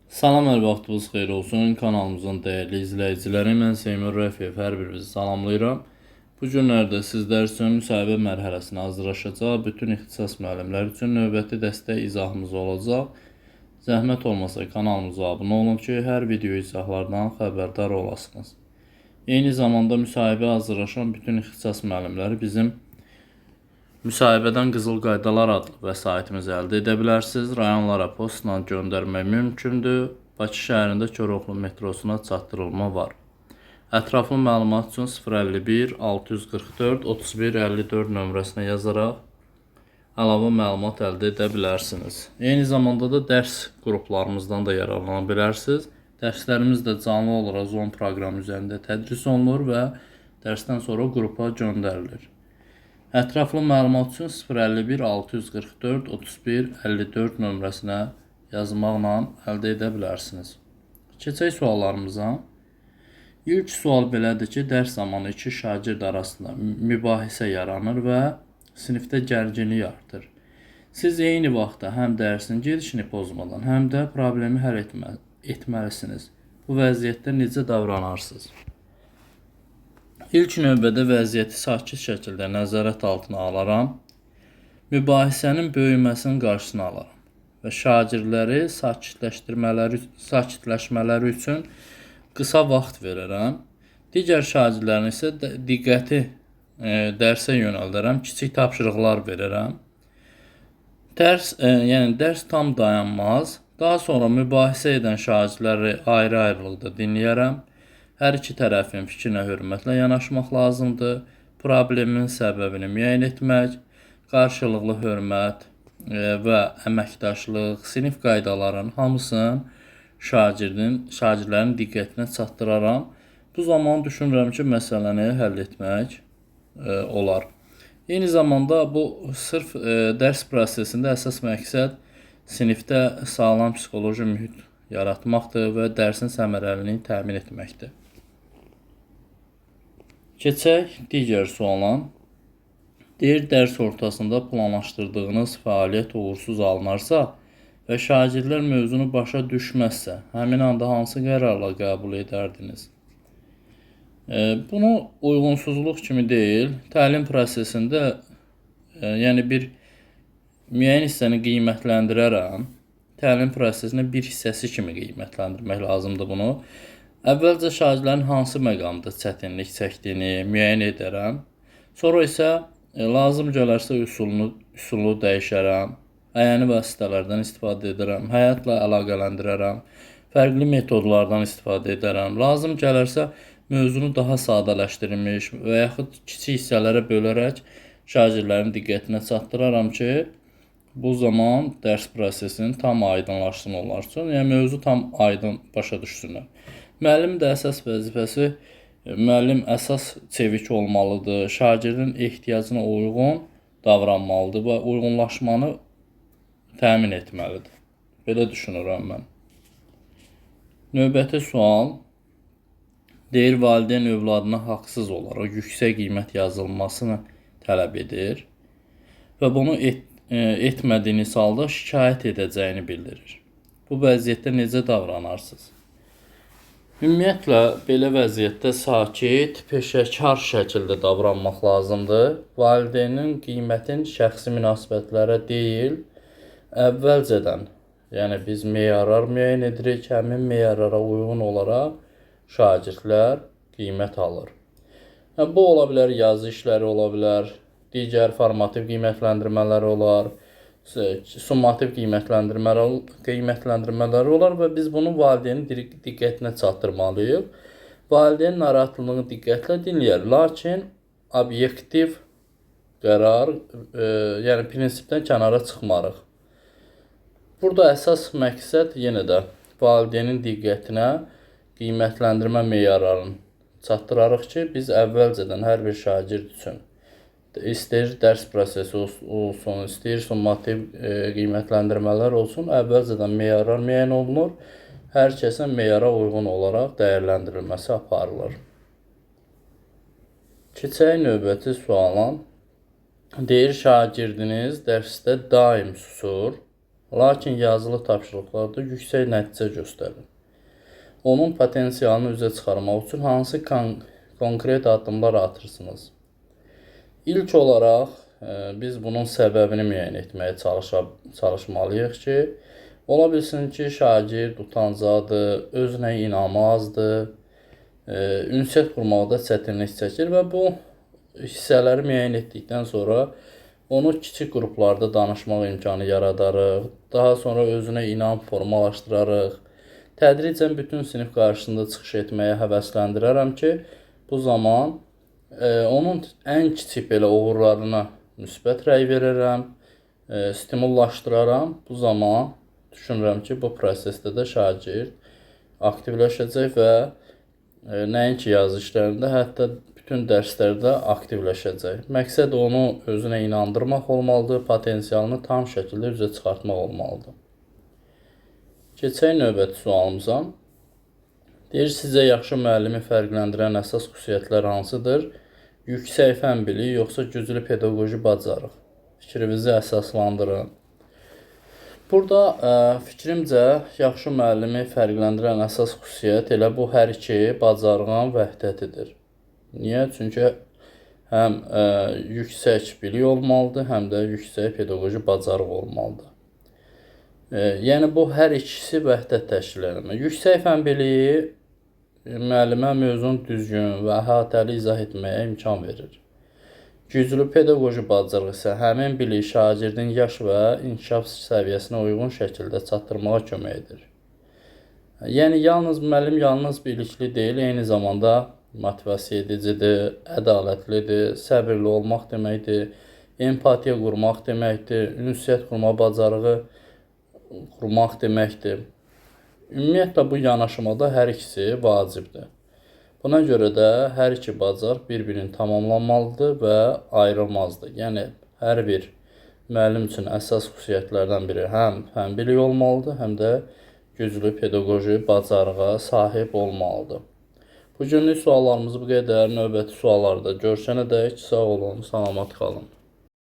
Salam, hər vaxtınız xeyir olsun. Kanalımızın dəyərli izləyiciləri, mən Seymur Rəfiyev hər birinizi salamlayıram. Bu günlərdə sizlər üçün müsahibə mərhələsinə hazırlaşacaq bütün ixtisas müəllimləri üçün növbəti dəstək izahımız olacaq. Zəhmət olmasa kanalımıza abunə olun ki, hər video izahlardan xəbərdar olasınız. Eyni zamanda müsahibə hazırlaşan bütün ixtisas müəllimləri bizim Müsahibədən Qızıl Qaydalar adlı vəsaitimizi əldə edə bilərsiniz. Rayonlara postla göndərmək mümkündür. Bakı şəhərində Koroğlu metrosuna çatdırılma var. Ətraflı məlumat üçün 051 644 31 54 nömrəsinə yazaraq əlavə məlumat əldə edə bilərsiniz. Eyni zamanda da dərs qruplarımızdan da yararlana bilərsiniz. Dərslərimiz də canlı olaraq Zoom proqramı üzərində tədris olunur və dərsdən sonra qrupa göndərilir. Ətraflı məlumat üçün 051 644 31 54 nömrəsinə yazmaqla əldə edə bilərsiniz. Keçək suallarımıza. İlk sual belədir ki, dərs zamanı iki şagird arasında mübahisə yaranır və sinifdə gərginlik artır. Siz eyni vaxtda həm dərsin gedişini pozmadan, həm də problemi həll etməlisiniz. Bu vəziyyətdə necə davranarsınız? İlk növbədə vəziyyəti sakit şəkildə nəzarət altına alaram, mübahisənin böyüməsinin qarşısını alaram və şagirdləri sakitləşmələri üçün qısa vaxt verərəm. Digər şagirdlərin isə diqqəti dərsə yönəldərəm, kiçik tapşırıqlar verərəm. Dərs tam dayanmaz. Daha sonra mübahisə edən şagirdləri ayrı-ayrılıqda dinləyərəm. Hər iki tərəfin fikrinə hörmətlə yanaşmaq lazımdır. Problemin səbəbini müəyyən etmək, qarşılıqlı hörmət və əməkdaşlıq, sinif qaydalarının hamısını şagirdlərin diqqətinə çatdıraram. Bu zaman düşünürəm ki, məsələni həll etmək olar. Eyni zamanda bu sırf dərs prosesində əsas məqsəd sinifdə sağlam psixoloji mühit yaratmaqdır və dərsin səmərəliliyini təmin etməkdir. Keçək digər suala. Deyir, dərs ortasında planlaşdırdığınız fəaliyyət uğursuz alınarsa və şagirdlər mövzunu başa düşməzsə, həmin anda hansı qərarla qəbul edərdiniz? Bunu uyğunsuzluq kimi deyil, təlim prosesində yəni bir müəyyən hissəni qiymətləndirərəm. Təlim prosesinin bir hissəsi kimi qiymətləndirmək lazımdır bunu. Əvvəlcə şagirdlərin hansı məqamda çətinlik çəkdiyini müəyyən edərəm. Sonra isə lazım gələrsə üsulu dəyişərəm. Əyani vasitələrdən istifadə edərəm, həyatla əlaqələndirərəm, fərqli metodlardan istifadə edərəm. Lazım gələrsə mövzunu daha sadələşdirilmiş və yaxud kiçik hissələrə bölərək şagirdlərin diqqətinə çatdıraram ki, bu zaman dərs prosesinin tam aydınlaşsın onlar üçün. Yəni mövzu tam aydın başa düşsünlər. Müəllim də əsas vəzifəsi, müəllim əsas çevik olmalıdır, şagirdin ehtiyacına uyğun davranmalıdır və uyğunlaşmanı təmin etməlidir. Belə düşünürəm mən. Növbəti sual deyir, valideyn övladına haqsız olaraq yüksək qiymət yazılmasını tələb edir və bunu etmədiyiniz halda şikayət edəcəyini bildirir. Bu vəziyyətdə necə davranarsınız? Ümumiyyətlə, belə vəziyyətdə sakit, peşəkar şəkildə davranmaq lazımdır. Valideynin qiymətin şəxsi münasibətlərə deyil, əvvəlcədən, yəni biz meyarlar müəyyən edirik, həmin meyarlara uyğun olaraq şagirdlər qiymət alır. Yəni, bu ola bilər, yazı işləri ola bilər, digər formativ qiymətləndirmələr olar, summativ qiymətləndirmələri olar və biz bunu valideynin diqqətinə çatdırmalıyıq. Valideyn narahatlığını diqqətlə dinləyər, lakin obyektiv qərar, yəni prinsipdən kənara çıxmarıq. Burada əsas məqsəd yenə də valideynin diqqətinə qiymətləndirmə meyarlarını çatdırarıq ki, biz əvvəlcədən hər bir şagird üçün istəyir dərs prosesi olsun, istəyir summativ qiymətləndirmələr olsun, əvvəlcədən meyarlar müəyyən olunur. Hər kəsin meyara uyğun olaraq dəyərləndirilməsi aparılır. Keçək növbəti suala. Deyir, şagirdiniz dərsdə daim susur. Lakin yazılı tapşırıqlarda yüksək nəticə göstərir. Onun potensialını üzə çıxarmaq üçün hansı konkret addımlar atırsınız? İlk olaraq biz bunun səbəbini müəyyən etməyə çalışmalıyıq ki, ola bilsin ki, şagird utancaqdır, özünə inamı azdır, ünsiyyət qurmaqda çətinlik çəkir və bu hissələri müəyyən etdikdən sonra onu kiçik qruplarda danışmaq imkanı yaradarıq, daha sonra özünə inam formalaşdırarıq. Tədricən bütün sinif qarşısında çıxış etməyə həvəsləndirərəm ki, bu zaman onun ən kiçik belə uğurlarına müsbət rəy verərəm, stimullaşdıraram. Bu zaman düşünürəm ki, bu prosesdə də şagird aktivləşəcək və nəinki yazı işlərində, hətta bütün dərslərdə aktivləşəcək. Məqsəd onu özünə inandırmaq olmalıdır, potensialını tam şəkildə üzə çıxartmaq olmalıdır. Keçək növbəti sualımıza. Deyir, sizcə yaxşı müəllimi fərqləndirən əsas xüsusiyyətlər hansıdır? Yüksək fən biliyi yoxsa güclü pedaqoji bacarıq? Fikrinizi əsaslandırın. Burada fikrimcə yaxşı müəllimi fərqləndirən əsas xüsusiyyət elə bu hər iki bacarığın vəhdətidir. Niyə? Çünki həm yüksək bilik olmalıdır, həm də yüksək pedaqoji bacarıq olmalıdır. Yəni bu hər ikisi vəhdət təşkil edir. Yüksək fən biliyi müəllimə mövzunu düzgün və əhatəli izah etməyə imkan verir. Güclü pedaqoji bacarıq isə həmin biliyi şagirdin yaş və inkişaf səviyyəsinə uyğun şəkildə çatdırmağa kömək edir. Yəni yalnız müəllim yalnız bilikli deyil, eyni zamanda motivasiya edicidir, ədalətlidir, səbirli olmaq deməkdir, empatiya qurmaq deməkdir, ünsiyyət qurma bacarığı qurmaq deməkdir. Ümumiyyətlə bu yanaşmada hər ikisi vacibdir. Buna görə də hər iki bacarıq bir-birini tamamlanmalıdır və ayrılmazdır. Yəni hər bir müəllim üçün əsas xüsusiyyətlərdən biri həm fən biliyi olmalıdır, həm də güclü pedaqoji bacarığa sahib olmalıdır. Bu günlük suallarımız bu qədər. Növbəti suallarda görüşənədək sağ olun, salamat qalın.